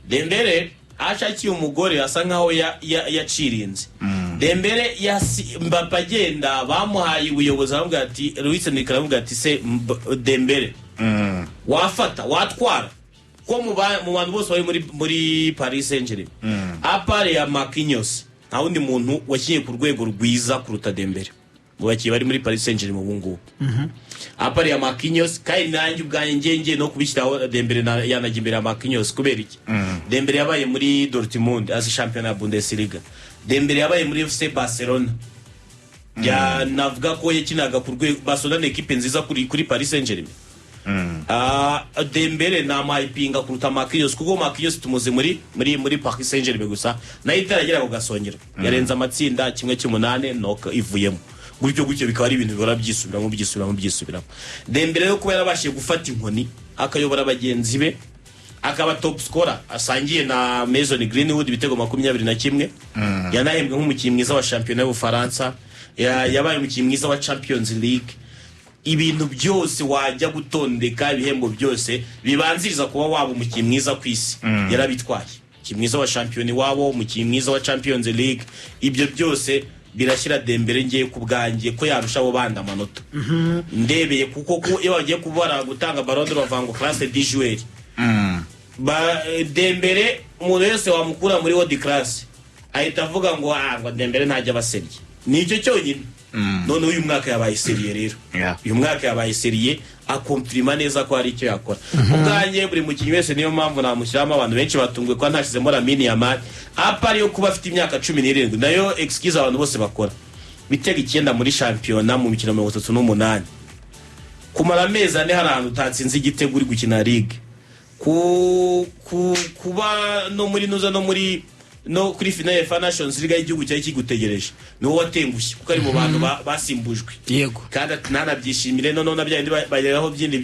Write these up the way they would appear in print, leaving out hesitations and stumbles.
Dembele ashakiye umugore asa nkaho yacirinze. Dembele Mbappe agenda bamuhaye ubuyobozi, aramubwira ati, Luis Enrique aramubwira ati: "Se Dembele, wafata watwara ko mu bantu bose bari muri Paris Saint-Germain, à part ya Marquinhos, nta wundi muntu wakinnye ku rwego rwiza kuruta Dembele mu bakinnyi bari muri Paris Saint-Germain ubu ngubu, à part ya Marquinhos." Kandi nanjye ubwanjye ngiye no kubishyiraho Dembele yanajya imbere ya Marquinhos. Kubera iki? Dembele yabaye muri Dortmund, azi shampiyona ya Bundesliga. Dembele yabaye muri FC Barcelona, ya navuga ko yakinaga ku rwego. Barcelona ni ekipe nziza kuri Paris Saint-Germain. Dembele namuhypinga kuruta Marquinhos, kuko Marquinhos tumuzi muri Paris Saint-Germain gusa, nayo itaragera ku gasongero, yarenze amatsinda 1/8 nuko ivuyemo gutyo gutyo, bikaba ari ibintu bihora byisubiramo, byisubiramo, byisubiramo. Dembele yo kuba yarabashije gufata inkoni akayobora bagenzi be, akaba top scorer asangiye na Mason Greenwood ibitego 21, yanahembwe nk'umukinnyi mwiza wa shampiyona y'Ubufaransa, yabaye umukinnyi mwiza wa Champions League. Ibintu byose wajya gutondeka, ibihembo byose bibanziriza kuba waba umukinnyi mwiza ku isi, yarabitwaye. Umukinnyi mwiza wa shampiyona iwabo, umukinnyi mwiza wa Champions League, ibyo byose birashyira Dembele, ngiye ku bwanjye, ko yarusha abo bandi amanota ndebeye, kuko iyo bagiye kubara gutanga Ballon d'Or bavuga ngo classe de joueur. Dembele umuntu wese wamukura muri world class ahita avuga ngo ah, ngo Dembele ntajya aba sérieux. Nicyo cyonyine. Noneho uyu mwaka yabaye sérieux rero. Uyu mwaka yabaye sérieux, aconfirma neza ko hari icyo yakora. Ubwanjye buri mukinnyi wese, niyo mpamvu namushyiramo. Abantu benshi batunguwe kuba ntashyizemo Lamine Yamal, à part yo kuba afite imyaka 17, nayo excuse abantu bose bakora. Ibitego 9 muri shampiyona mu mikino 38, kumara amezi 4 hari ahantu utatsinze igitego uri gukina ligue, kuba no muri nuza no muri no kuri finale ya Nations League y'igihugu cyari kigutegereje, niwo watengushye kuko ari mu bantu basimbujwe. Kandi ati ntanabyishimire. Noneho na bya bindi bageraho byindi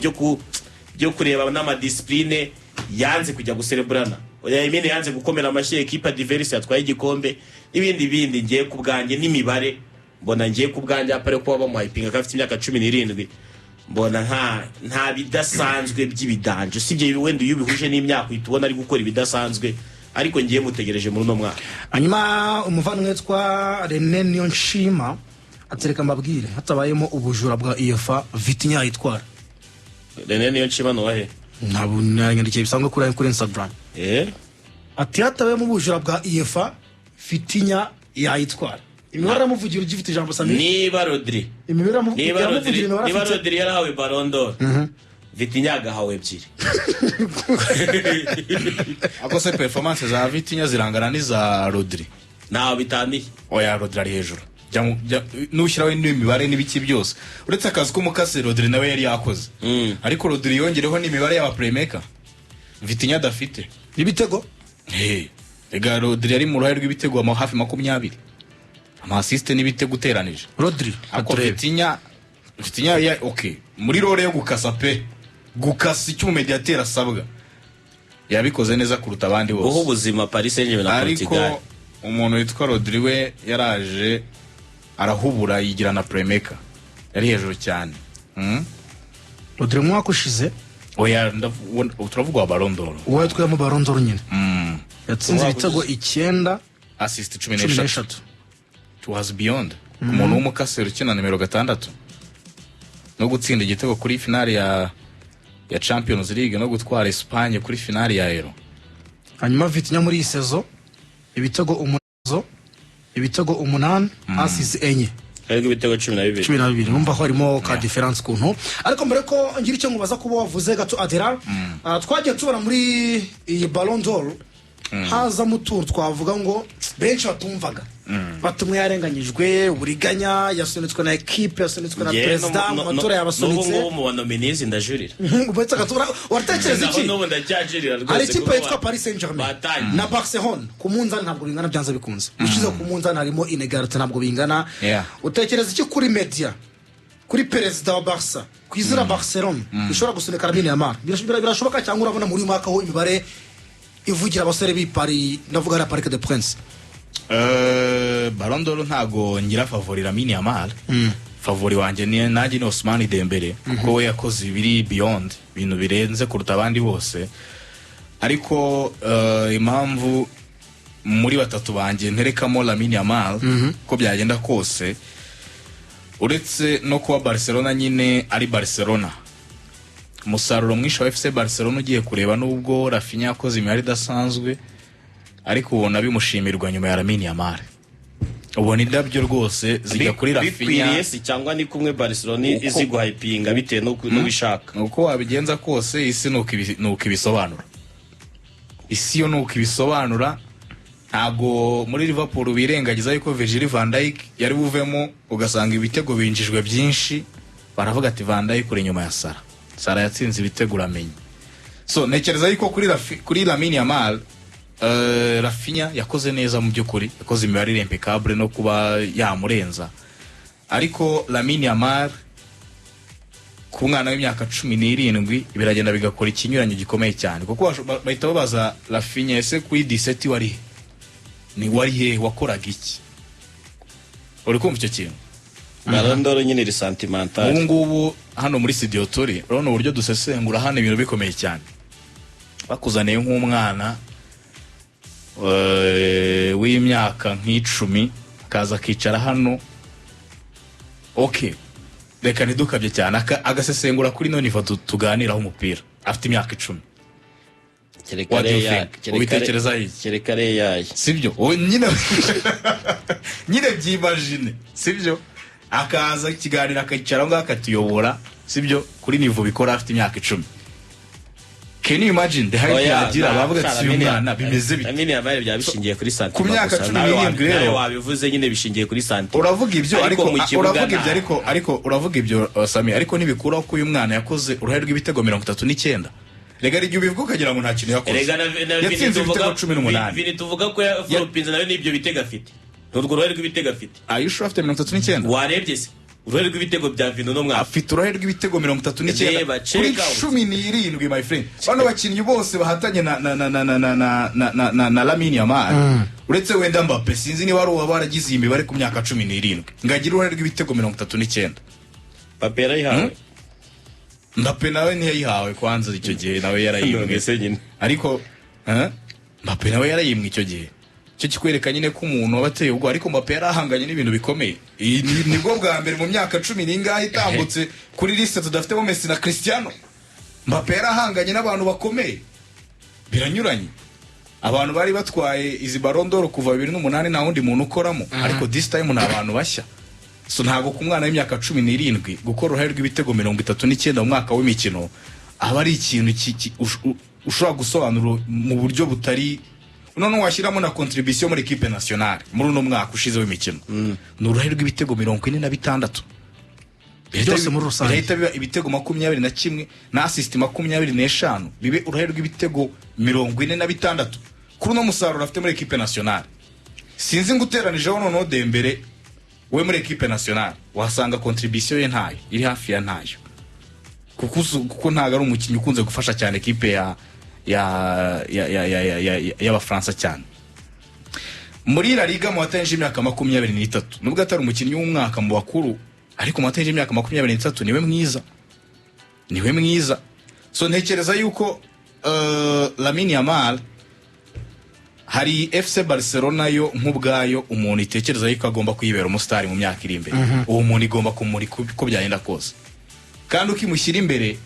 byo kureba n'amadiscipline, yanze kujya gusereburana, Lamine yanze gukomera amashyi ekipa adverse yatwaye igikombe n'ibindi bindi. Ngiye ku bwanjye n'imibare mbona, ngiye ku bwanjye, à part kuba bamuhypinga ko afite imyaka 17, mbona nta bidasanzwe by'ibidanje, usibye wenda iyo ubihuje n'imyaka uhita ubona ari gukora ibidasanzwe, ariko ngiye mutegereje muri uno mwaka. Hanyuma umuvandimwe witwa Rene Niyonshima atereka mbabwire, hatabayemo ubujura bwa UEFA, Vitinha yayitwara. Rene Niyonshima ni uwahe? Ntabwo nanyandikiye bisanzwe kuri Instagram. Ati hatabayemo ubujura bwa UEFA, Vitinha yayitwara. Imibare aramuvugira. Ugifite ijambo, Sami. Niba Rodri Imibare niba iramuvugira, Rodri imibare niba afite. Rodri yarahawe Ballon d'Or, Vitinha agahawe ebyiri. Ako se performance za Vitinha zirangana n'iza Rodri? Ntaho bitaniye. Oya, Rodri ari hejuru. Nushyiraho n'imibare n'ibiki byose, uretse akazi k'umukasi Rodri nawe yari yakoze, ariko Rodri yongereho n'imibare y'aba playmaker Vitinha adafite. Ibitego. Hey, ega Rodri yari mu ruhare rw'ibitego hafi 20, ama assist n'ibitego uteranije. Rodri Ako aturebe. Vitinha ya okay muri role yo gukasa pe, gukasa icyo umumediateri asabwa, yabikoze neza kuruta abandi Guha bose. ubuzima Paris Saint-Germain na Ariko Portugal. umuntu witwa Rodri we yaraje arahubura, yigira na playmaker, yari hejuru cyane. Rodri mu mwaka ushize? Oya, turavuga wa Ballon d'Or. Uwo yatwayemo Ballon d'Or nyine yatsinze Umwaka ibitego ushize. 9, Assist cumi cumi n'eshatu. n'eshatu. It was beyond umuntu w'umukaseri ukina nimero 6, no gutsinda igitego kuri finale ya Champions League, no gutwara Espagne kuri finale ya Euro. Hanyuma Vitinha muri iyi saison ibitego 8, assists 4. Ariko ibitego 12. 12. Numva ko harimo ka différence ukuntu. Ariko mbere ko ngira icyo nkubaza kuba wavuze gato, Adera, twagiye tubona muri iyi Ballon d'Or hazamo utuntu twavuga ngo benshi batumvaga, batumwe yarenganyijwe, uburiganya, yasunitswe na ekipe, yasunitswe na Njye perezida mu matora, n'ubu yabasunitse. ngubu mu banominees ndajurira. Uretse gato, uratekereza iki? N'ubu ndacyajurira rwose. Hari ikipe Kuko yitwa Paris Saint Germain batangiye. na Barcelone. Ku munzani ntabwo bingana byanze bikunze. Ushyize ku munzani harimo inégalité, ntabwo bingana. Utekereza iki kuri media, kuri perezida wa Barca, ku izina Barcelone bishobora gusunika Lamine Yamal? Birashoboka cyangwa urabona muri uyu mwaka ho imibare ivugira abasore b'i Paris, ndavuga hariya Parc des Princes? Ballon d'Or ntago ngira favori Lamine Yamal. Favori wanjye ni nanjye ni Ousmane Dembele, kuko we yakoze ibiri beyond, ibintu birenze kuruta abandi bose. Ariko impamvu muri batatu banjye nterekamo Lamine Yamal, ko byagenda kose, uretse no kuba Barcelona nyine ari Barcelona, umusaruro mwinshi wa FC Barcelona ugiye kureba, nubwo Raphinha yakoze imibare idasanzwe, ariko ubona bimushimirwa nyuma ya Lamine Yamal. Ubona indabyo rwose zijya kuri Raphinha. Bikwiriye si, cyangwa ni kumwe Barcelona izi guhypinga bitewe n'ubishaka? Uko wabigenza kose, isi nuko ibisobanura, isi yo nuko ibisobanura. Ntabwo muri Liverpool birengagiza yuko Virgil van Dijk yari buvemo, ugasanga ibitego binjijwe byinshi, baravuga ati Van Dijk uri inyuma ya Salah, Salah yatsinze ibitego, uramenye. So ntekereza yuko kuri Lamine Yamal, Raphinha yakoze neza mu by'ukuri, yakoze imibare impeccable no kuba yamurenza, ariko Lamine Yamal ku mwana w'imyaka 17 biragenda bigakora ikinyuranyo gikomeye cyane, kuko bahita babaza Raphinha: ese kuri 17 wari he? Ni wari he, wakoraga iki? Uri kumva icyo kintu? Ballon d'Or nyine iri sentimental. Ubu ngubu hano muri studio turi, urabona uburyo dusesengura hano ibintu bikomeye cyane. Bakuzaniye nk'umwana w'imyaka nk'icumi, akaza akicara hano, ok, reka ntidukabye cyane, agasesengura kuri none ifoto tuganiraho umupira, afite imyaka 10. Kereka What do you reya think? Ubitekerezaho iki? Kereka reyaye. Sibyo? Wowe nyine byimagine, sibyo? Akaza ikiganiro akicara aho ngaho akatuyobora, sibyo? Kuri niveau bikora afite imyaka 10, can you imagine the hype yagira? Bavuga ati uyu mwana bimeze bite? Lamine Yamal byaba bishingiye kuri sentiment Ku myaka gusa. 17 rero. Nawe wabivuze nyine, bishingiye kuri sentiment. Uravuga ibyo, ariko mu kibuga uravuga ibyo, ariko uravuga ibyo, Sami, ariko ntibikuraho ko uyu mwana yakoze uruhare rw'ibitego 39. Rega igihe ubivuga ukagira ngo nta kintu yakoze. Erega na Vini Yatsinze tuvuga ibitego 18. Vini tuvuga ko yaflopinze, nawe n'ibyo bitego afite, n'urwo ruhare rw'ibitego afite. Ayishu afite 39? Warebye se uruhare rw'ibitego bya Vini uno mwaka? Afite uruhare rw'ibitego 39 Reba, kuri check out. 17, my friend. Bano bakinnyi bose bahatanye na Lamine Yamal, uretse wenda Mbappe, sinzi niba ari uwaba waragize iyi mibare ku myaka 17 ngo agire uruhare rw'ibitego 39. Mbappe yarayihawe. Mbappe nawe ntiyayihawe kwanza icyo gihe, nawe yarayimwe. None se nyine. Ariko Mbappe nawe yarayimwe icyo gihe, cyo kikwereka nyine ko umuntu aba ateye ubwoba. Ariko Mbappe yari ahanganye n'ibintu bikomeye. Iyi nibwo bwa mbere mu myaka cumi n'ingahe itambutse kuri liste tudafitemo Messi na Cristiano. Mbappe yari ahanganye n'abantu bakomeye biranyuranye, abantu bari batwaye izi Ballon d'Or kuva 2008, nta wundi muntu ukoramo, ariko this time ni abantu bashya. So ntabwo ku mwana w'imyaka 17 gukora uruhare rw'ibitego 39 mu mwaka w'imikino aba ari ikintu ushobora gusobanura mu buryo butari. Noneho washyiramo na contribution muri équipe nationale muri uno mwaka ushize w'imikino, ni uruhare rw'ibitego 46. Byose muri rusange. Birahita biba ibitego 21 na assist 25, bibe uruhare rw'ibitego 46 kuri uno musaruro afite muri équipe nationale. Sinzi ngo uteranijeho noneho Dembele we muri équipe nationale, wasanga contribution ye ntayo, iri hafi ya ntayo, kuko ntabwo ari umukinnyi ukunze gufasha cyane équipe ya ya ya ya ya ya ya y'Abafaransa cyane. Muri La Liga mu batarengeje imyaka 23, nubwo atari umukinnyi w'umwaka mu bakuru, ariko mu batarengeje imyaka 23 niwe mwiza, niwe mwiza. So ntekereza yuko Lamine Yamal, hari FC Barcelona yo nk'ubwayo umuntu itekereza yuko agomba kuyibera umusitari mu myaka iri imbere. Uwo muntu igomba kumurika uko byagenda kose, kandi ukimushyira imbere,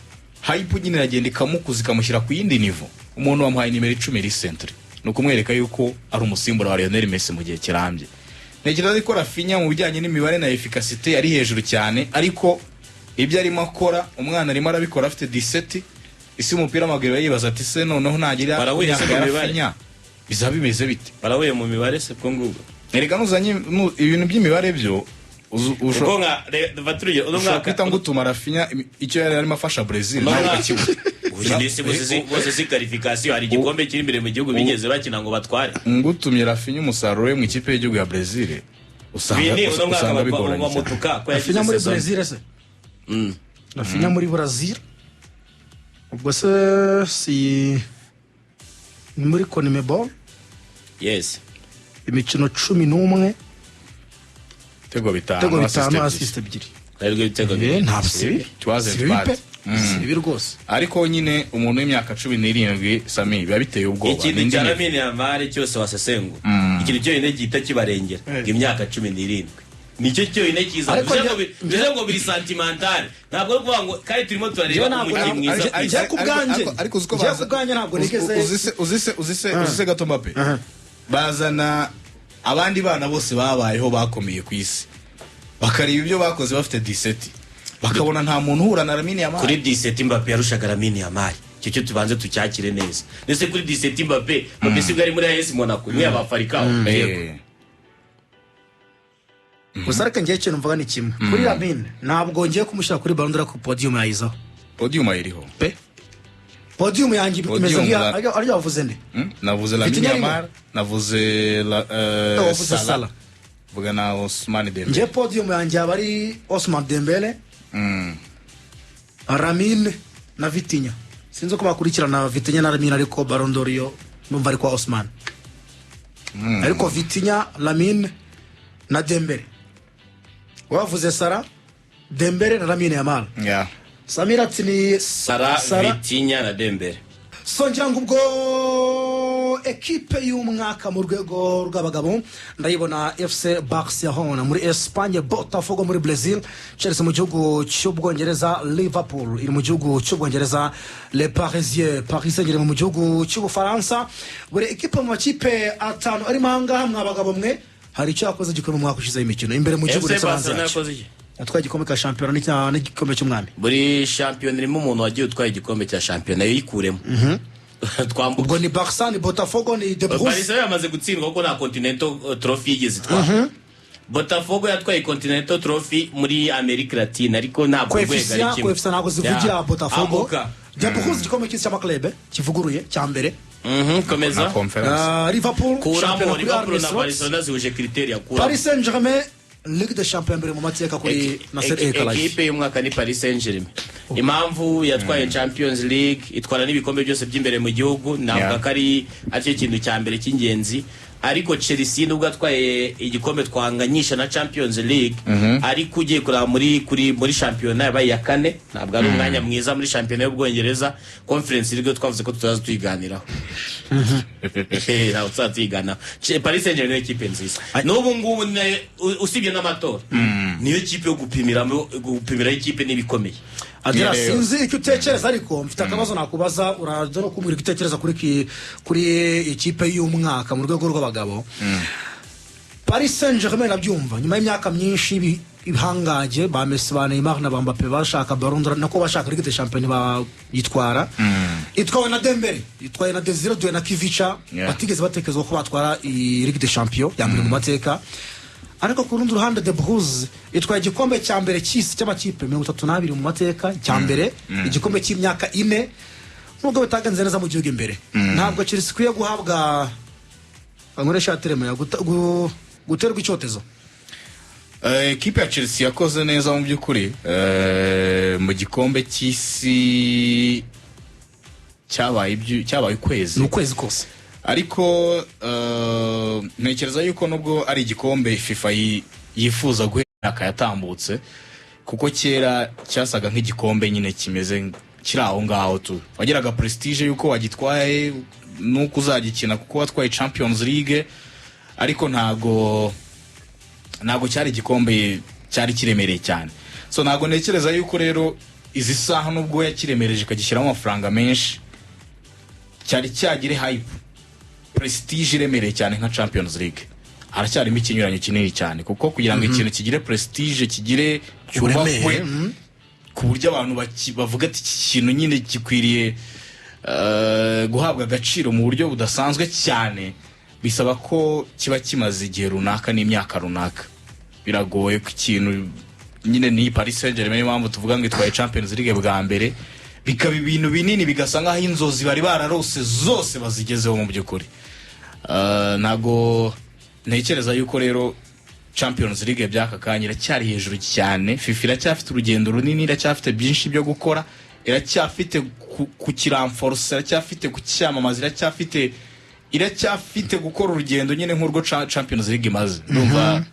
hype nyine iragenda ikamukuza, ikamushyira ku yindi niveau. Umuntu wamuhaye nimero 10 recently, ni ukumwereka yuko ari umusimbura wa Lionel Messi mu gihe kirambye. Ntekereza ko Raphinha mu bijyanye n'imibare na efficacité yari hejuru cyane, ariko ibyo arimo akora, umwana arimo arabikora afite 17. Isi y'umupira w'amaguru yibaza ati se noneho nagira Barahuye se imyaka ya mu mibare? Raphinha bizaba bimeze bite? Barahuye mu mibare se bwo ngubwo? Erega nuzanye ibintu by'imibare byo Kuko nka reba turugero uno ushobora mwaka kwita ngo utuma Raphinha icyo yari arimo afasha Brazil Uno nawe mwaka ukakibura. Ubu ni bose si qualification, hari igikombe kiri imbere mu gihugu bigeze bakina ngo batware. Ngutumye Raphinha, umusaruro we mu ikipe y'igihugu ya Brazil, usanga Vini uno mwaka usanga bigoranye cyane. bamutuka ko yagize Raphinha muri saison. Brazil se? Raphinha muri Brazil ubwo se si ni muri CONMEBOL? Yes. Imikino 11, Ibitego 5, ibitego assist 5, 2. assist 2. Aribwo ibitego 2. Ntabwo si bibi. It wasn't Si bibi bad. pe. Si bibi rwose. Ariko nyine umuntu w'imyaka 17, Sami, biba biteye ubwoba. Ikintu Ni cya indi Lamine Yamal cyose wasesengura, ikintu cyonyine gihita kibarengera ngo imyaka 17 nicyo cyonyine kiza. Ariko Bivuze ngo bivuze ngo biri sentimental, ntabwo ari ukuvuga ngo kandi turimo turareba Njyewe ntabwo umukinnyi mwiza ku isi. Njye ku bwanjye. Ariko uzi ko Njye ku bwanjye ntabwo nigeze- uzise gato Mbappe, bazana abandi bana bose babayeho bakomeye ku isi, bakareba ibyo bakoze bafite 17, bakabona nta muntu uhura na Lamine Yamal. Kuri 17 Mbappe yarushaga Lamine Yamal, icyo cyo tubanze tucyakire neza. Ndetse kuri 17 Mbappe sibwo ari muri AS Monaco imwe y'Abafarikao. Gusa ariko ngewe ikintu mvuga ni kimwe kuri Lamine: ntabwo ngiye kumushyira kuri Ballon d'Or, ku podium yayizaho. Podium ayiriho. Pe, podium yanjye imeze Podium nk'iya aryo wavuze nde? Navuze Lamine Vitinha arimo? Yamal, navuze Wavuze Salah. Salah. Vuga na Ousmane Dembele. Ngewe podium yanjye yaba ari Ousmane Dembele, Lamine na Vitinha. Sinzi uko bakurikirana Vitinha na Lamine, ariko Ballon d'Or yo numva ari kwa Ousmane, ariko Vitinha, Lamine na Dembele. Wavuze Salah, Dembele na Lamine Yamal. Yeah. Samira ati ni Salah, Salah. Vitinha na Dembele. So ngira ngo ubwo ekipe y'umwaka mu rwego rw'abagabo ndayibona FC Barcelona muri Espagne, Botafogo muri Brazil, Chelsea mu gihugu cy'Ubwongereza, Liverpool iri mu gihugu cy'Ubwongereza, Le Parisien, Paris Saint-Germain mu gihugu cy'Ubufaransa. Buri ekipe mu makipe atanu arimo ahangaha, mwa bagabo mwe, hari icyo yakoze gikomeye mu mwaka ushize w'imikino imbere mu gihugu FC ndetse no hanze Barcelona yacyo. yakoze iki? Yatwaye igikombe cya shampiyona n'igikombe cy'umwami. Buri shampiyona irimo umuntu wagiye utwaye igikombe cya shampiyona, yikuremo twambuka. Ubwo ni Barca, ni Botafogo, ni De Bruyne. Barca yamaze gutsindwa kuko nta Continental Trophy yigeze itwara. Botafogo yatwaye Continental Trophy muri Amerika Latine, ariko ntabwo urwego ari Coefficient kimwe. Coefficient ntabwo zivugira. Botafogo. Ambuka. De Bruyne, igikombe cy'isi cy'amaklebe kivuguruye cya mbere. Komeza. Na Conference. Liverpool Kuramo shampiyona kuri Liverpool Arne na Slot. Barcelona zihuje criteria, kuramo. Paris Saint-Germain, Ligue des Champions mbere mu mateka kuri Nasser El Khelaifi. Ekipe y'umwaka ni Paris Saint-Germain. Impamvu, yatwaye Champions League, itwara n'ibikombe byose by'imbere mu gihugu. Navuga ko ari aricyo kintu cya mbere cy'ingenzi. Ariko Chelsea, nubwo atwaye igikombe twanganyisha na Champions League, ariko ugiye kureba muri shampiyona yabaye iya kane, ntabwo ari umwanya mwiza muri shampiyona y'Ubwongereza. Conference League twavuze ko tutaza tuyiganiraho. Ntabwo tuzaba tuyiganiraho. Paris Saint-Germain niyo kipe nziza n'ubu ngubu, usibye n'amatora, niyo kipe yo gupimiramo, gupimiraho ikipe n'ibikomeye. Agira Rero. Sinzi icyo utekereza, ariko mfite akabazo nakubaza, uraza no kumbwira icyo utekereza kuri ikipe y'umwaka mu rwego rw'abagabo. Paris Saint-Germain, nabyumva, nyuma y'imyaka myinshi ibihangange ba Messi, ba Neymar na ba Mbappe bashaka Ballon d'Or, nako bashaka Ligue des Champions, bayitwara, itwawe na Dembele, itwawe na Desire Doué na Kvicha, batigeze batekerezwa ko batwara iyi Ligue des Champions ya mbere mu mateka. Ariko ku rundi ruhande, De Bruyne itwaye igikombe cya mbere cy'isi cy'amakipe 32 mu mateka, cya mbere, igikombe cy'imyaka 4, nubwo bitagenze neza mu gihugu imbere. Ntabwo Chelsea ikwiye guhabwa, nkoresha terme ya guterwa icyotezo? Ekipe ya Chelsea yakoze neza mu by'ukuri mu gikombe cy'isi cyabaye ukwezi. Ni ukwezi kose. Ariko ntekereza yuko nubwo ari igikombe FIFA yifuza guhera imyaka yatambutse, kuko kera cyasaga nk'igikombe nyine kimeze kiri aho ngaho tu, wagiraga prestige yuko wagitwaye nuko uzagikina kuko watwaye Champions League, ariko ntago cyari igikombe cyari kiremereye cyane. So ntago ntekereza yuko rero izi saha, nubwo yakiremereje ikagishyiramo amafaranga menshi, cyari cyagire hype, prestige iremereye cyane nka Champions League. Haracyarimo ikinyuranyo kinini cyane, kuko kugira ngo ikintu kigire prestige, kigire cyubakwe uburemere, ku buryo abantu bavuga ati iki kintu nyine gikwiriye guhabwa agaciro mu buryo budasanzwe cyane, bisaba ko kiba kimaze igihe runaka n'imyaka runaka. Biragoye ko ikintu nyine ni Paris Saint-Germain, niyo mpamvu tuvuga ngo itwaye Champions League bwa mbere, bikaba ibintu binini, bigasa nk'aho inzozi bari bararose zose bazigezeho mu by'ukuri. Ntago ntekereza yuko rero Champions League by'aka kanya iracyari hejuru cyane. FIFA iracyafite urugendo runini, iracyafite byinshi byo gukora, iracyafite kukiramforosa, iracyafite kucyamamaza, iracyafite gukora urugendo nyine nk'urwo Champions League imaze. Ndumva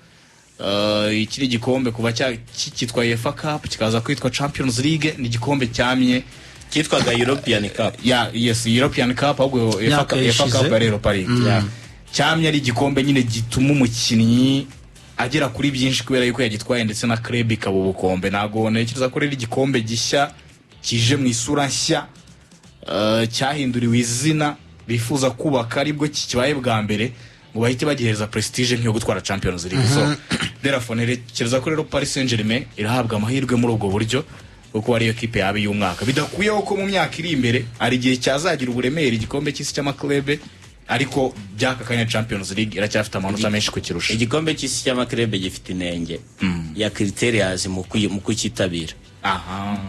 Iki ni igikombe kuva cyitwa UEFA Cup kikaza kwitwa Champions League, ni igikombe cyamye Cyitwaga European Cup. Ya, yes, European Cup, ahubwo UEFA Myaka UEFA yashize. Cup ari Europa League. Yeah. Cyamye ari igikombe nyine gituma umukinnyi agera kuri byinshi kubera yuko yagitwaye, ndetse na club ikaba ubukombe. Ntabwo ntekereza ko rero igikombe gishya kije mu isura nshya, cyahinduriwe izina, bifuza kubaka, aribwo kibaye bwa mbere, ngo bahite bagihereza prestige nk'iyo gutwara Champions League. So therefore ntekereza ko rero Paris Saint-Germain irahabwa amahirwe muri ubwo buryo, kuko ariyo kipe yaba iy'umwaka. Bidakuyeho ko mu myaka iri imbere hari igihe cyazagira uburemere igikombe cy'isi cy'amaklebe, ariko by'aka kanya Champions League iracyafite amanota menshi kukirusha. Igikombe cy'isi cy'amaklebe gifite inenge ya criterias mu kucyitabira.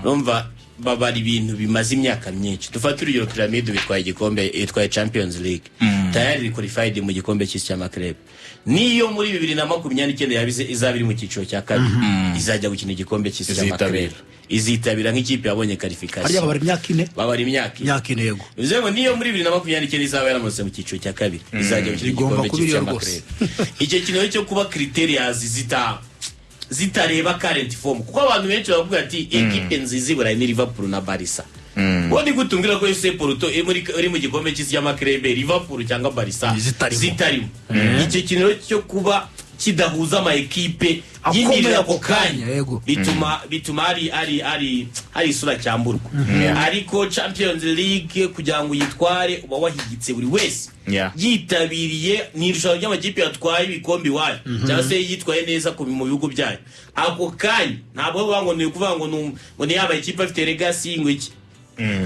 Urumva babara ibintu bimaze imyaka myinshi. Dufate urugero, Pyramide bitwaye igikombe, itwaye Champions League, tayari qualified mu gikombe cy'isi cy'amaklebe. Niyo muri 2029 yabize izaba iri mu cyiciro cya kabiri, izajya gukina igikombe cy'isi Izitabira. cy'amaklebe, izitabira nk'ikipe yabonye Harya qualification. Babara imyaka 4. Babara imyaka 4. Imyaka 4, yego. Bivuze ngo niyo muri 2029 izaba yaramutse mu cyiciro cya kabiri, izajya gukina Igomba igikombe kuba cy'isi iriyo. cy'amaklebe. Icyo kintu rero cyo kuba criterias zitareba current form, kuko abantu benshi baravuga ati ekipe nziza i Burayi ni Liverpool na Barca. Ubundi gute umbwira ko FC Porto iri mu gikombe cy'isi cy'amaklebe, Liverpool cyangwa Barca Zitarimo. zitarimo? Icyo kintu rero cyo kuba kidahuza ama ekipe Akomeye yinjirira ako ako kanya kanya, yego. bituma hari isura cyamburwa. Ariko Champions League, kugira ngo uyitware uba wahigitse buri wese yitabiriye. Ni irushanwa ry'amakipe yatwaye ibikombe iwayo cyangwa se yitwaye neza mu bihugu byayo ako kanya. Ntabwo bavuga ngo ni ukuvuga ngo ni yaba ikipe afite legacy, ngo iki.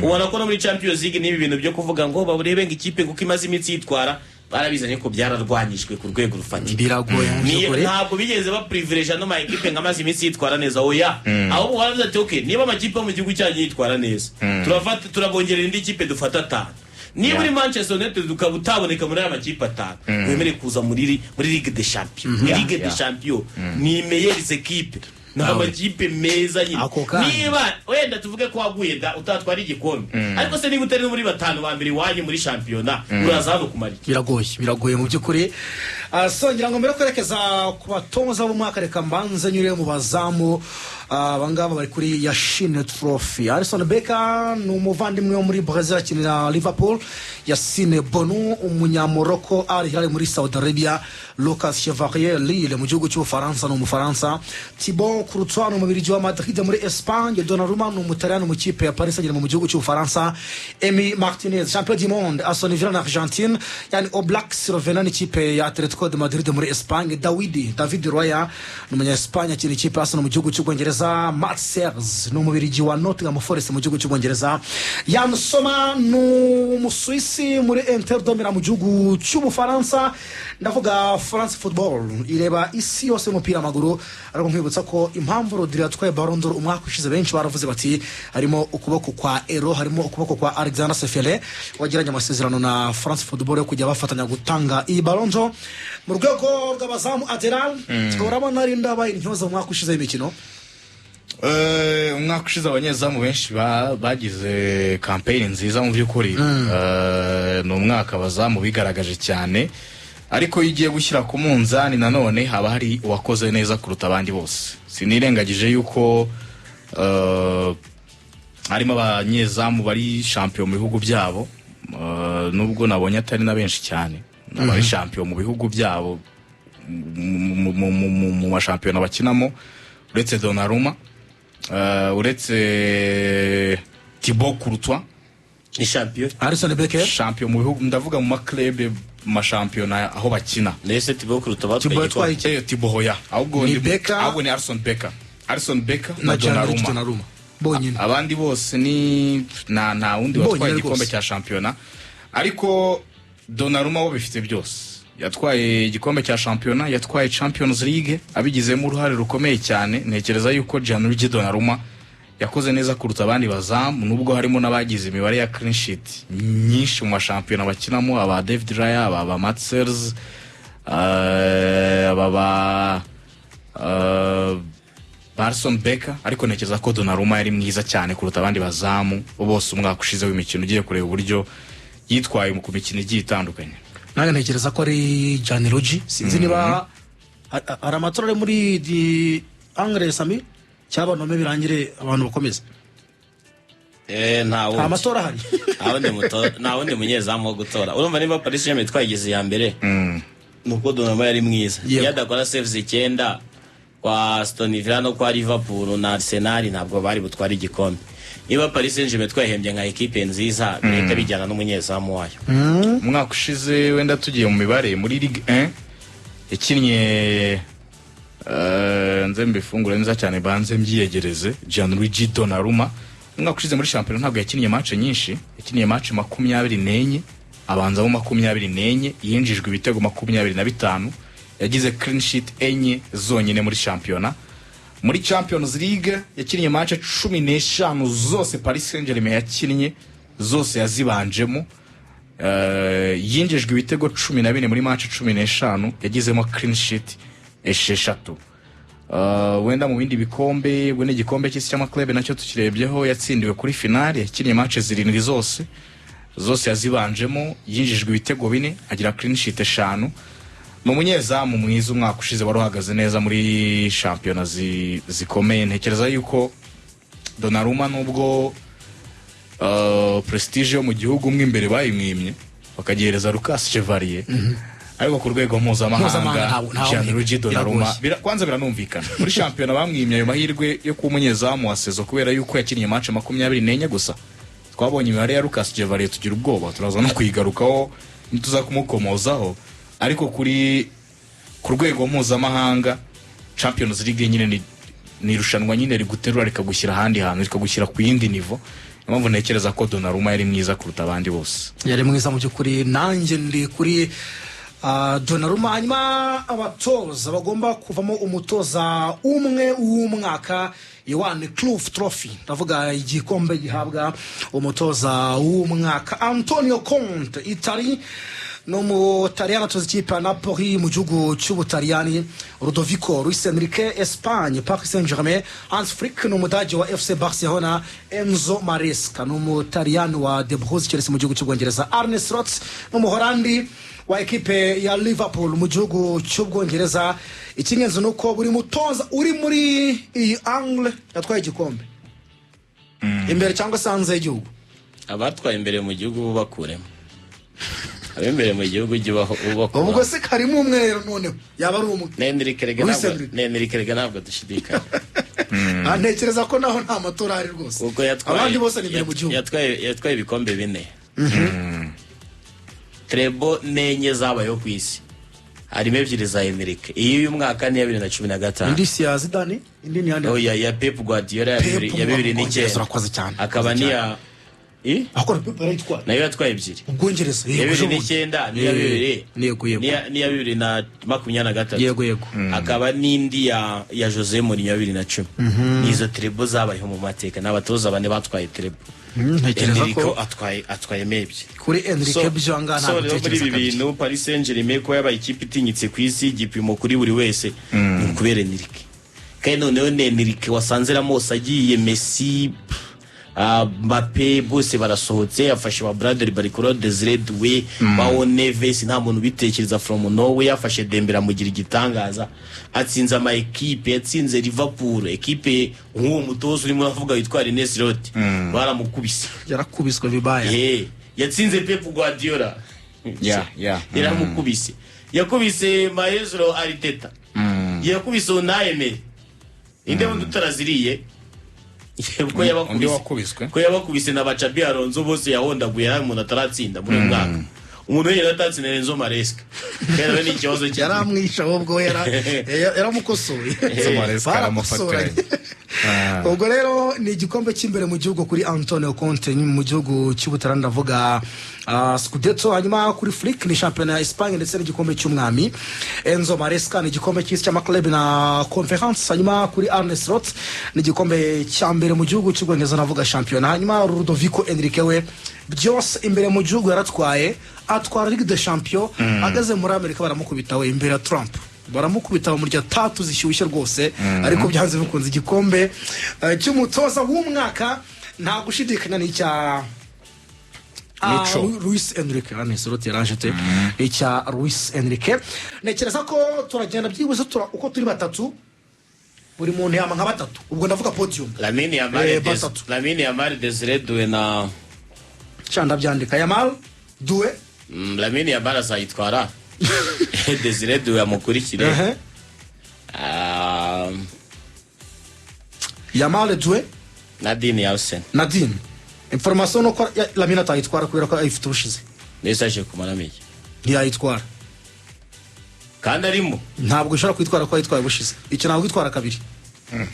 Ubona ko no muri Champions League n'ibi bintu byo kuvuga ngo barebe ngo ikipe kuko imaze iminsi yitwara, barabizanye ko byararwanyijwe ku rwego rufatika. Biragoye mu by'ukuri. Ntabwo bigeze baprivileje ano ma ekipe ngo amaze iminsi yitwara neza, oya. Ahubwo baravuze ati: "Okay, niba amakipe yo mu gihugu cyanyu yitwara neza, turafata turabongerera indi kipe, dufata atanu. Niba uri Manchester United ukaba utaboneka muri aya makipe atanu, wemere kuza muri Ligue des Champions." Ni Ligue des Champions, ni meilleures équipes, ni amakipe meza nyine. Ako kanya. Niba wenda tuvuge ko waguye da utatwara igikombe, ariko se niba utari no muri batanu ba mbere iwanyu muri shampiyona, uraza hano kumara iki? Biragoye, biragoye mu by'ukuri. So ngira ngo mbere yo kwerekeza ku batoza b'umwaka, reka mbanze nyure mu bazamu. Abangaba bari kuri Yashin Trophy. Alisson Becker ni umuvandimwe wo muri Brazil, akinira Liverpool. Yassine Bonu, umunyamoroko, Al Hilal muri Saudi Arabia. Lucas Chevalier, Lille mu gihugu cy'Ubufaransa, ni Umufaransa. Thibaut Courtois ni Umubirigi wa Madrid muri Espagne. Donnarumma ni Umutaliyani mu kipe ya Paris Saint-Germain mu gihugu cy'Ubufaransa. Emi Martinez, champion du monde, Aston Villa na Argentine. Yani Oblak, Slovenia, n'ikipe ya Atletico de Madrid muri Espagne. Dawidi David Raya ni Umunya-Espagne, akina ikipe ya Arsenal mu gihugu cy'Ubwongereza. Matz Sels ni Umubirigi wa Nottingham Forest mu gihugu cy'Ubwongereza. Yann Sommer ni Umusuwisi muri Inter de Milan mu gihugu cy'Ubufaransa. Ndavuga France Football ireba isi yose y'umupira w'amaguru. Ariko nkwibutsa ko impamvu Rodri yatwaye Ballon d'Or umwaka ushize, benshi baravuze bati harimo ukuboko kwa Ero, harimo ukuboko kwa Alexander Ceferin wagiranye amasezerano na France Football yo kujya bafatanya gutanga iyi Ballon d'Or. Mu rwego rw'abazamu, Aderal, urabona ari ndabaye intyoza mu mwaka ushize w'imikino? Umwaka ushize abanyezamu benshi bagize campaign nziza mu by'ukuri. Ni umwaka abazamu bigaragaje cyane, ariko iyo ugiye gushyira ku munzani nanone haba hari uwakoze neza kuruta abandi bose. Sinirengagije yuko harimo abanyezamu bari champion mu bihugu byabo, nubwo nabonye atari na benshi cyane bari champion mu bihugu byabo mu mashampiyona bakinamo, uretse Donnarumma, uretse Thibaut Courtois. Ni champion. Alisson Becker. Champion mu bihugu, ndavuga mu maklebe, mu mashampiyona aho bakina. Nese Thibaut Courtois batwaye Thibaut igikombe? yatwaye iki? Thibaut, hoya, ahubwo Ni Becker. Ahubwo ni Alisson Becker, Alisson Becker na na Gianluigi Donnarumma. Donnarumma bonyine. Abandi bose ni nta wundi Bonyine watwaye igikombe rwose. cya shampiyona. Ariko Donnarumma wo bifite byose: yatwaye igikombe cya shampiyona, yatwaye Champions League abigizemo uruhare rukomeye cyane. Ntekereza yuko Gianluigi Donnarumma yakoze neza kuruta abandi bazamu, nubwo harimo n'abagize imibare ya clean sheet nyinshi mu mashampiyona bakinamo, aba David Raya, aba ba Matz Sels, aba ba Alisson Becker, ariko ntekereza ko Donnarumma yari mwiza cyane kuruta abandi bazamu bose umwaka ushize w'imikino, ugiye kureba uburyo yitwaye ku mikino igiye itandukanye. Nanjye ntekereza ko ari Gianluigi. Sinzi niba Hari amatora ari muri di angre sami cyangwa nome birangire abantu bakomeze. Nta Nta wundi. matora ahari. Nta wundi munyezamu wo gutora. Urumva niba Paris Saint-Germain twayigize iya mbere, nuko Donnarumma yari mwiza. Iyo adakora saves 9 kwa Aston Villa no kwa Liverpool na Arsenal, ntabwo bari butware igikombe. Niba Paris Saint-Germain twahembye nka ekipe nziza, birahita bijyana n'umunyezamu wayo. Umwaka ushize, wenda tugiye mu mibare, muri Ligue 1 yakinnye, nze mbifungure neza cyane, banze mbyiyegereze. Gianluigi Donnarumma umwaka ushize muri shampiyona ntabwo yakinnye match nyinshi, yakinnye match 24, abanzamo 24, yinjijwe ibitego 25, yagize clean sheet enye zonyine muri shampiyona. Muri Champions League yakinnye match 15 zose Paris Saint-Germain yakinnye, zose yazibanjemo. Yinjijwe ibitego 14 muri match 15, yagizemo clean sheet 6. Wenda mu bindi bikombe, wenda igikombe cy'isi cy'amaklube nacyo tukirebyeho, yatsindiwe kuri finale, yakinnye match 7 zose, zose yazibanjemo, yinjijwe ibitego 4, agira clean sheet 5. Ni umunyezamu mwiza, umwaka ushize wari uhagaze neza muri shampiyona zikomeye. Ntekereza yuko Donnarumma, nubwo prestige yo mu gihugu mo imbere bayimwimye bakagihereza Lucas Chevalier, ariko ku rwego Mpuzamahanga mpuzamahanga ntawe Gianluigi Donnarumma biragoye. Kwanza biranumvikana, muri shampiyona bamwimye ayo mahirwe yo kuba umunyezamu wa saison kubera yuko yakinnye match 24 gusa. Twabonye imibare ya Lucas Chevalier tugira ubwoba, turaza no kuyigarukaho nituza kumukomozaho. Ariko ku rwego mpuzamahanga, Champions League nyine ni irushanwa nyine riguterura rikagushyira ahandi hantu, rikagushyira ku yindi niveau. Niyo mpamvu ntekereza ko Donnarumma yari mwiza kuruta abandi bose. Yari mwiza mu by'ukuri, nanjye ndi kuri Donnarumma. Hanyuma abatoza bagomba kuvamo umutoza umwe w'umwaka, Johan Cruyff Trophy, ndavuga igikombe gihabwa umutoza w'umwaka. Antonio Conte, Italy, ni Umutaliyani, atoza ikipe ya Napoli mu gihugu cy'Ubutaliyani. Ludovico Luis Enrique, Espagne, Paris Saint Germain. Hans Flick ni Umudage wa FC Barcelona. Enzo Maresca ni Umutaliyani wa The Blues, Chelsea mu gihugu cy'Ubwongereza. Arne Slot ni Umuholandi wa ekipe ya Liverpool mu gihugu cy'Ubwongereza. Icy'ingenzi ni uko buri mutoza uri muri iyi angle yatwaye igikombe imbere cyangwa se hanze y'igihugu. Abatwaye imbere mu gihugu bo bakuremo, ab'imbere mu gihugu ujye ubakuramo. Ubwo se karimo umwe rero, noneho yaba ari umwe. N'Enrique rega Luis ntabwo Enrique. n'Enrique rega ntabwo dushidikanya. Ntekereza ko naho nta matora ahari rwose. Kuko yatwaye Abandi bose ni imbere mu gihugu. Yatwaye ibikombe 4, treble n'enye zabayeho ku isi, harimo ebyiri za Enrique, iyi y'uyu mwaka ni iya 2015. Indi si ya Zidane, indi ni yandi. Oya, ya Pep Guardiola ya Pep bibiri ya bibiri Ubwongereza, n'icyenda. Urakoze cyane. Akaba n'iya I? Akora Pep yarayitwaye. Nayo yatwaye ebyiri. Ubwongereza. Iya Yego, bibiri ejo bundi. n'icyenda n'iya bibiri Yego, yego. n'iya 2023. Yego, yego. Akaba n'indi ya Jose Mourinho ya 2010. Nizo treble zabayeho mu mateka, n'abatoza bane batwaye treble. Ntekereza Enrique ko atwaye ebyiri. Kuri Enrique byo ahangaha So ntabwo rero muri utekereza ibi kabiri. bintu, Paris Saint-Germain ko yabaye ikipe itinyitse ku isi, igipimo kuri buri wese ni ukubera Enrique. Kandi noneho ni Enrique wasanze Ramos agiye, Messi, Mbappe, bose barasohotse, yafashe ba Bradley Barcola, Desire Doué, João Neves, nta muntu ubitekereza, from nowhere yafashe Dembele amugira igitangaza, atsinze ama ekipe, yatsinze Liverpool, ekipe nk'uwo mutoza urimo uravuga witwa Arne Slot baramukubise. Yarakubiswe vibaya. Yatsinze Pep Guardiola. Yaramukubise. Yakubise Maestro Arteta. Yakubise Unai Emery. Inde wundi utaraziriye? Ko yabakubise. Undi wakubiswe. Ko yabakubise na ba Xabi Alonso bose yahondaguye, hari umuntu ataratsinda muri uyu mwaka. Umuntu wenyine atatsinda Enzo Maresca. Kandi nawe ni ikibazo cye. Yaramwishe ahubwo, yaramukosoye. Enzo Maresca Barakosoranye. aramufatanya. Ubwo rero ni igikombe cy'imbere mu gihugu kuri Antonio Conte mu gihugu cy'Ubutaliyani, ndavuga Scudetto. Hanyuma kuri Flick ni shampiyona ya Espagne ndetse n'igikombe cy'umwami. Enzo Maresca ni igikombe cy'isi cy'amaklub na Conference. Hanyuma kuri Arne Slot ni igikombe cya mbere mu gihugu cy'Ubwongereza, navuga shampiyona. Hanyuma Ludovico Enrique we byose imbere mu gihugu yaratwaye, atwara Ligue des Champions, ageze muri Amerika baramukubita we, imbere ya Trump baramukubita, bamurya tatu zishyushye rwose. Ariko byanze bikunze igikombe cy'umutoza w'umwaka nta gushidikanya ni icya Micho. Luis Enrique Ancelotti yaranje icya Luis Enrique. Ntekereza ko turagenda byibuze uko turi batatu, buri muntu yama nka batatu, ubwo ndavuga podium. Lamine Yamal. Batatu. Lamine Yamal, Desire Doué na Cya ndabyandika, Yamal, Doué. Lamine Yamal azayitwara, Desire Doué amukurikire. Yamal, Doué na Dean Huijsen. Nadine, information nuko Lamine atayitwara kubera ko ayifite ubushize. Nese aje kumaramo iki? Ntiyayitwara. Kandi arimo. Ntabwo ishobora kwitwara ko yayitwaye ubushize. Icyo ntabwo itwara kabiri,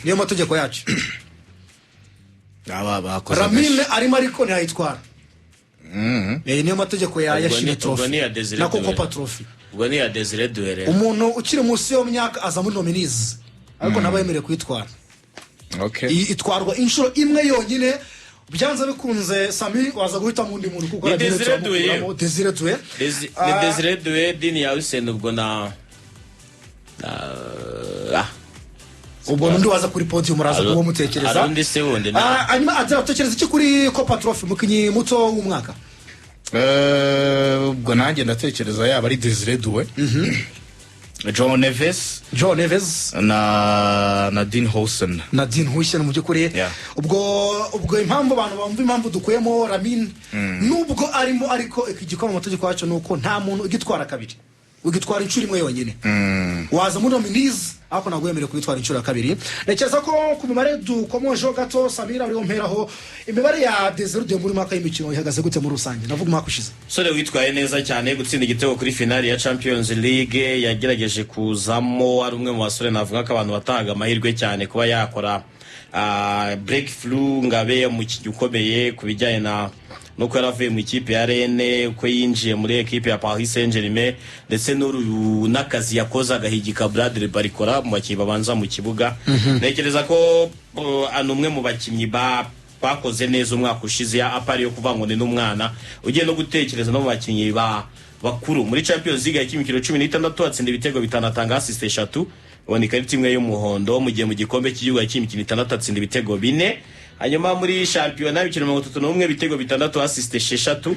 niyo mategeko yacu. Aba bakoze. Lamine arimo ariko ntiyayitwara. Niyo mategeko ya Ubwo Yashine ubwo Trophy ni iya Desire nako Doué. Copa Trophy. Ubwo ni iya Desire Doué rero. Umuntu ukiri munsi y'iyo myaka aza muri nominees ariko ntaba yemerewe kuyitwara. Iyi itwarwa inshuro imwe yonyine byanze bikunze. Sami, waza guhitamo undi muntu kuko Ni Lamine Desire Doué. turamukuramo. Desire Doué. Ni Desire Doué, Dean Huijsen, ubwo na Ubwo n'undi waza kuri podium uraza kuba umutekereza. Hari undi se wundi Ah, hanyuma Adela, utekereza iki kuri Copa Trophy, umukinnyi muto w'umwaka? Ubwo nanjye ndatekereza yaba ari Desire Doué, João Neves João Neves na Dean Huijsen. Na Dean Huijsen mu by'ukuri. Ubwo impamvu abantu bumva impamvu dukuyemo Lamine nubwo arimo, ariko iki gikombe amategeko yacu ni uko nta muntu ugitwara kabiri, ugitwara inshuro imwe yonyine. Waza muri nominees ariko ntabwo wemerewe kuyitwara inshuro ya kabiri. Ntekereza ko ku mibare dukomojeho gato, Samira ariyo mperaho, imibare ya Desire Doué muri mwaka w'imikino ihagaze gute muri rusange? Ndavuga umwaka ushize. Umusore witwaye neza cyane, gutsinda igitego kuri finali ya Champions League, yagerageje kuzamo ari umwe mu basore navuga ko abantu batanga amahirwe cyane kuba yakora breakthrough ngo abe umukinnyi ukomeye ku bijyanye na nuko yari avuye mu ikipe ya Rennes, uko yinjiye muri ekipe ya Paris Saint-Germain, ndetse n'uru n'akazi yakoze agahigika Bradley Barcola mu bakinnyi babanza mu kibuga. Ntekereza ko ni umwe mu bakinnyi ba bakoze neza umwaka ushize, ya apari yo kuvuga ngo ni n'umwana ugiye no gutekereza no mu bakinnyi ba bakuru. Muri Champions League yakinnye imikino 16, atsinda ibitego bitanu, atanga assist eshatu, ubona ikarita imwe y'umuhondo, mu gihe mu gikombe cy'igihugu yakinnye imikino itandatu, atsinda ibitego bine. Hanyuma muri shampiyona imikino 31, ibitego bitandatu, assist esheshatu.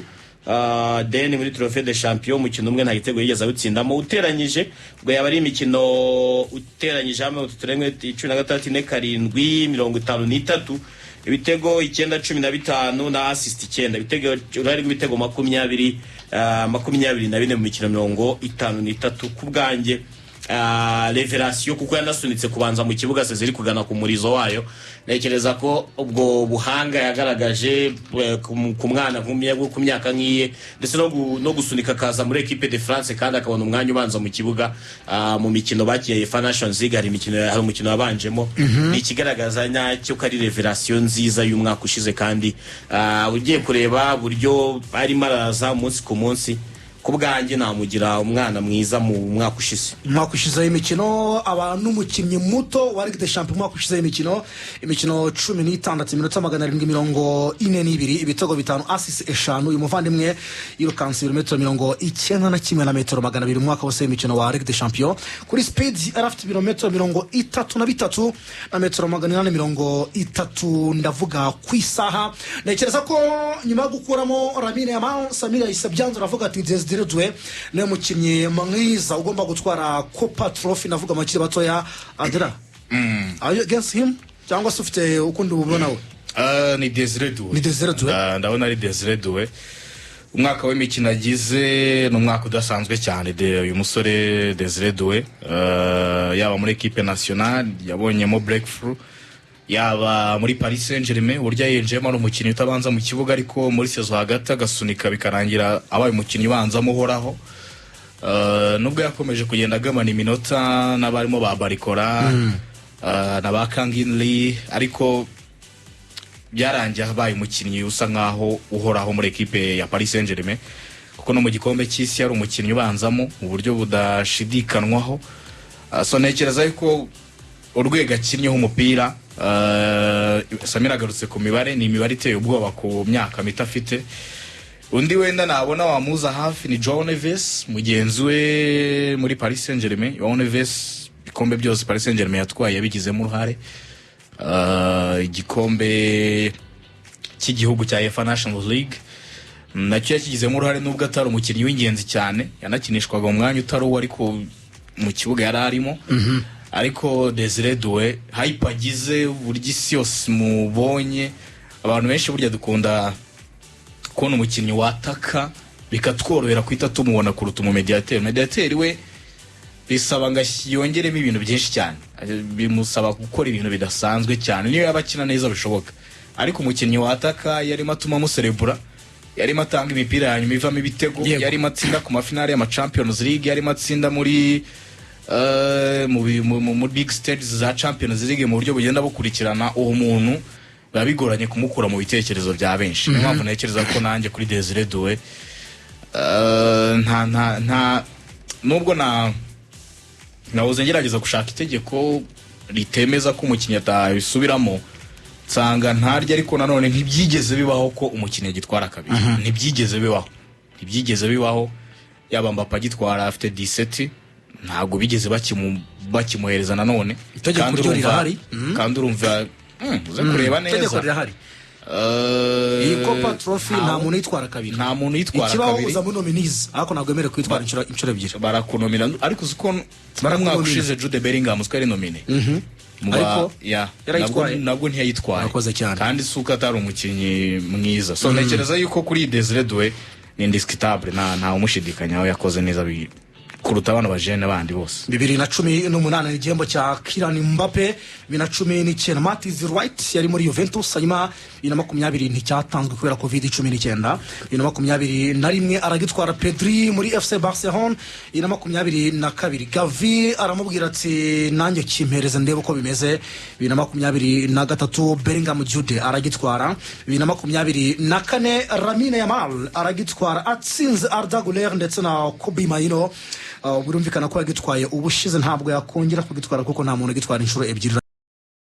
Then muri Trophée des Champions umukino umwe nta gitego yigeze awutsindamo. Uteranyije ubwo yaba ari imikino uteranyije hamwe 31, 16, ine, karindwi, 53, ibitego icyenda, 15 na assist icyenda, ibitego, uruhare rw'ibitego 24 mu mikino 53. Ku bwanjye révélation, kuko yanasunitse kubanza mu kibuga sezi iri kugana ku murizo wayo. Ntekereza ko ubwo buhanga yagaragaje ku mwana ku myaka nk'iye, ndetse no gusunika akaza muri equipe de France kandi akabona umwanya ubanza mu kibuga mu mikino bakiye UEFA Nations League, hari imikino, hari umukino wabanjemo, ni ikigaragaza nyacyo ko ari révélation nziza y'umwaka ushize. Kandi ugiye kureba uburyo arimo araza umunsi ku munsi, ku bwanjye namugira umwana mwiza mu mwaka ushize. Umwaka ushizeho imikino, aba n'umukinnyi muto wa Ligue des Champions. Umwaka ushizeho imikino 16, iminota 742, ibitego bitanu, assist eshanu. Uyu muvandimwe yirukanse ibirometero 91 na metero 200 umwaka wose w'imikino wa Ligue des Champions. Kuri speed yari afite ibirometero 33 na metero 830, ndavuga ku isaha. Ntekereza ko nyuma yo gukuramo Lamine Yamal, Samir yahise byanze aravuga ati Desire Doué niwe mukinnyi mwiza ugomba gutwara Copa Trophy, ndavuga abakiri batoya. Adra, are you against him cyangwa se ufite ukundi ubibona we? Ni Desire Doué. Ni Desire Doué. Ndabona ari Desire Doué. Umwaka w'imikino agize ni umwaka udasanzwe cyane de uyu musore Desire Doué. Yaba muri equipe nationale yabonyemo breakthrough, yaba muri Paris Saint-Germain uburyo yinjiyemo ari umukinnyi utabanza mu kibuga, ariko muri saison hagati agasunika bikarangira abaye umukinnyi ubanzamo uhoraho. Nubwo yakomeje kugenda agabana iminota n'abarimo ba Barcola na ba Kang-in Lee, ariko byarangiye abaye umukinnyi usa nkaho uhoraho muri ekipe ya Paris Saint-Germain, kuko no mu gikombe cy'isi yari umukinnyi ubanzamo mu buryo budashidikanwaho. So ntekereza yuko urwego akinnyeho umupira, Samir agarutse ku mibare, ni imibare iteye ubwoba ku myaka mito afite. Undi wenda nabona wamuza hafi ni João Neves, mugenzi we muri Paris Saint-Germain. João Neves, ibikombe byose Paris Saint-Germain yatwaye yabigizemo uruhare. Igikombe cy'igihugu cya UEFA Nations League. Nacyo yakigizemo uruhare, nubwo atari umukinnyi w'ingenzi cyane, yanakinishwaga mu mwanya utari uwo, ariko mu kibuga yari arimo. Ariko Desire Doué, hype agize, uburyo isi yose mubonye, abantu benshi burya dukunda kubona umukinnyi wataka, bikatworohera guhita tumubona kuruta umumediateri. Mediateri we bisaba ngo yongeremo ibintu byinshi cyane, bimusaba gukora ibintu bidasanzwe cyane, niyo yaba akina neza bishoboka. Ariko umukinnyi wataka yarimo atuma muserebura, yarimo atanga imipira ya nyuma ivamo ibitego, yarimo atsinda ku mafinale y'ama Champions League, yarimo atsinda muri mu bi- mu- mu- muri big stages za Champions League mu buryo bugenda bukurikirana. Uwo muntu biba bigoranye kumukura mu bitekerezo bya benshi. Niyo mpamvu ntekereza ko nanjye kuri Desire Doué, nta nubwo na nahoze ngerageza gushaka itegeko ritemeza ko umukinnyi atabisubiramo, nsanga ntaryo. Ariko nanone ntibyigeze bibaho ko umukinnyi agitwara kabiri, ntibyigeze bibaho, ntibyigeze bibaho. Yaba Mbappe agitwara afite 17, ntabwo bigeze bakimuhereza nanone. Itegeko Kandi ryo urumva- rirahari. Kandi urumva, uze kureba Itegeko neza. rirahari. Iyi Copa Trophy nta muntu uyitwara kabiri. Nta muntu uyitwara Ikibaho, kabiri. uza muri nominees, ariko ntabwo wemerewe kuyitwara inshuro ebyiri. Barakunomina, ariko uzi ko Barakunomina. umwaka ushize Jude Bellingham uziko yari nominé? Ariko Ya, yarayitwaye. nabwo ntiyayitwaye. Arakoze cyane. Kandi si uko atari umukinnyi mwiza. So ntekereza yuko kuri Desire Doué ni indiscutable, nta umushidikanyaho, yakoze neza kuruta abana bajene bandi bose. 2018 ni igihembo cya Kylian Mbappe. 2019 Matthijs Wright yari muri Juventus. Hanyuma 2020 nticyatanzwe kubera COVID-19. 2021 aragitwara Pedri muri FC Barcelone. 2022 Gavi aramubwira ati: "Nanjye kimpereze ndebe uko bimeze." 2023 Bellingham Jude aragitwara. 2024 Lamine Yamal aragitwara, atsinze Arda Güler ndetse na Kobbie Mainoo. Birumvikana ko yagitwaye ubushize, ntabwo yakongera kugitwara kuko nta muntu ugitwara inshuro ebyiri.